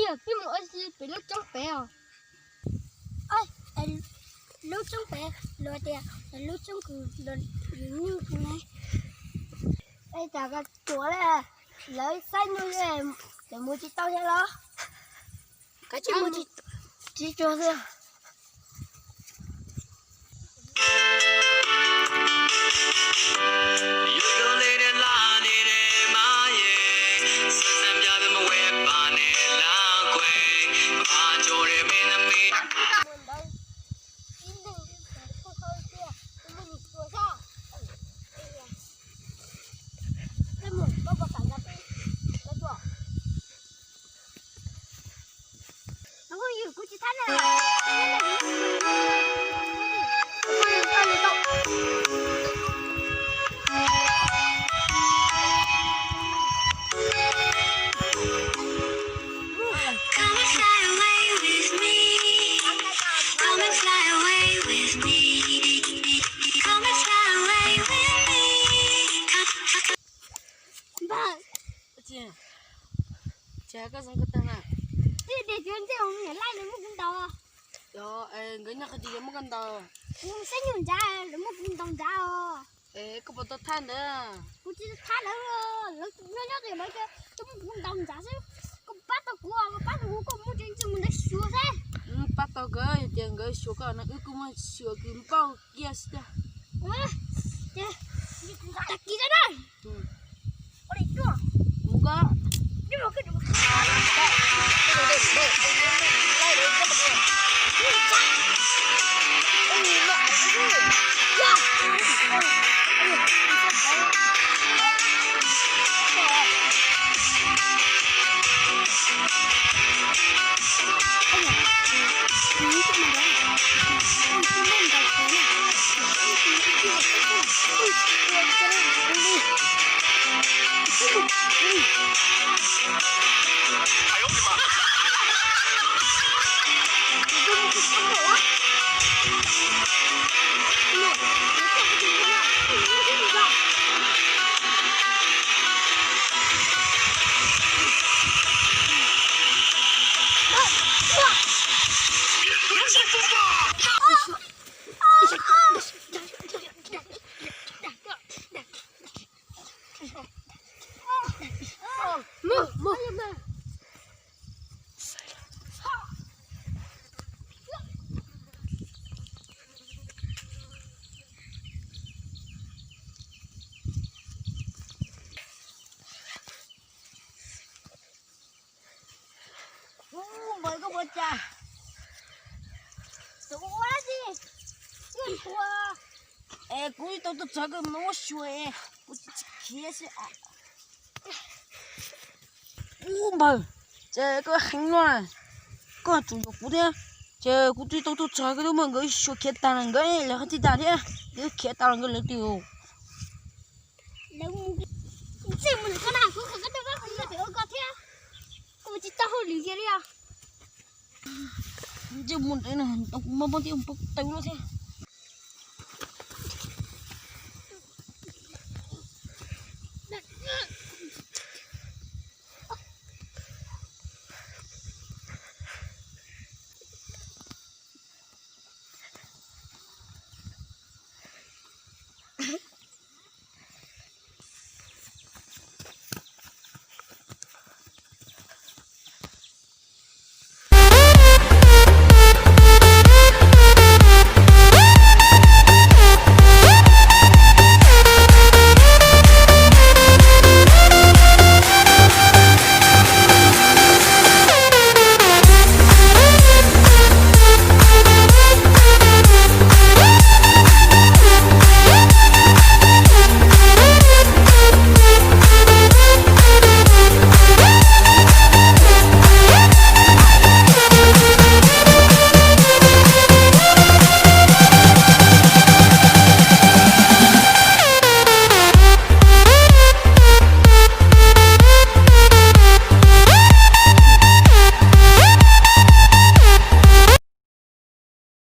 Peb mus ua si pem lub roob pem os. Lub roob pem, luag tias lub roob kws luag nyuj ne. Es cas koj tsuav li, lawv saib nyuj lawm mus tsis tau thiab los? Koj tsis mus tsis tsuag xwb. Ces koj zoo koj tag na. Tij tias tsuav ntsej muag niam laij nws muab kuv ntaus. Yog, nkawd nyob qhov twg yuav muab koj ntaus? Kuv saib nyuj nrad, lawv muab kuv ntaus nrad os. Es koj puas tau thab ntawd? Kuv tsis thab lawv, lawv nyob nyob ces lawv tias muab kuv ntaus nrad xwb. Koj pab tau kuv, koj pab tau kuv, koj muab cov ntsej muag ntawd xyuas seb. Pab tau nkawd, yog tias nkawd xyuas koj no wb kuj muab xyuas kws npauj kiag xwb tiag. Tag kis na. Mus koj. Ub, npawg koj puas cas? Tus ua dab tsi? Ua, es kuv tsis tau tuaj txog koj mas muab xyuas, kuv tsis khiav xwb. Ub npawg, ces koj heev no, koj tsum yuav kuv thiab. Ces kuv twb tau tuaj txog koj twb muab nkawd xyuas khiav tag los nkawd lawv qhov txij tag thiab, nkawd khiav tag los nkawd lawv twg. Ntsej muag ntawm koj na, kuv qhia koj rau koj qhov yog pem ua koj thiab. Koj tsis tau hauj lwm kiag li os. Ntsej muag ntawd no kuv mob mob thiab, pob taw no thiab.